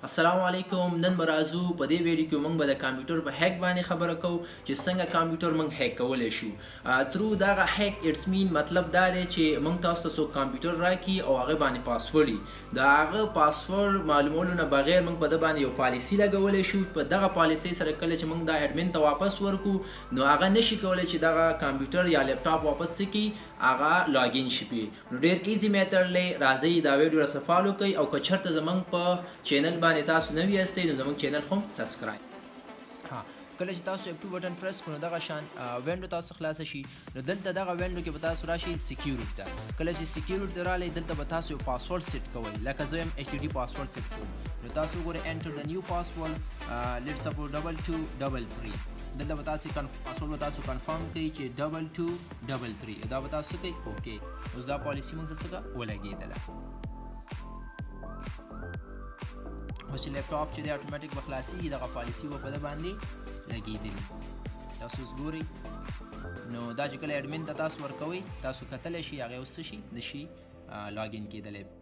السلام علیکم. نن به راځو په دې ویډیو کې موږ به د کمپیوټر په هیک باندې خبره کوو چې څنګه کمپیوټر موږ هیک کولی شو ترو دغه هیک. اټس مین مطلب دا دی چې موږ تاسو ته څوک کمپیوټر راکړي او هغه باندې پاسورډ وي، د هغه پاسورډ معلومولو نه بغیر موږ په ده باندې یو پالیسي لګولی شو. په دغه پالیسۍ سره کله چې موږ دا اډمین ته واپس ورکو، نو هغه نشي کولی چې دغه کمپیوټر یا لپټاپ واپس څه کړي، هغه لاګین شي پی. نو ډیر ایزی میتھډ دی. راځئ، دا ویډیو راسره فالو کړئ او که چرته زمونږ په چینل باندې تاسو نوي یاستئ، نو زمونږ چینل هم سبسکرایب. ها، کله چې تاسو F2 بټن پریس کړئ، نو دغه شان وینډو تاسو خلاص شي. نو دلته دغه وینډو کې به تاسو راشي سکیورټي ته. کله چې سکیورټي ته رالی، دلته به تاسو یو پاسورډ سیټ کوئ. لکه زه یم HDD پاسورډ سیټ کوم. نو تاسو وګورئ، enter the new password، let's suppose 2233. دلته به تاسو پاسورډ به تاسو کنفرم کړئ چې 2233. دا به تاسو کوئ okay. اوس دا پالیسی موږ څه ولګېدله. اوس چې لپټاپ چې دی، اتوماتیک به خلاصېږي، دغه پالیسی به په ده باندې لګېدلي. تاسو اوس ګورئ، نو دا چې کله اډمین ته تاسو ورکوئ، تاسو کتلی شئ، هغه اوس څه شي نشي لاګین کېدلی.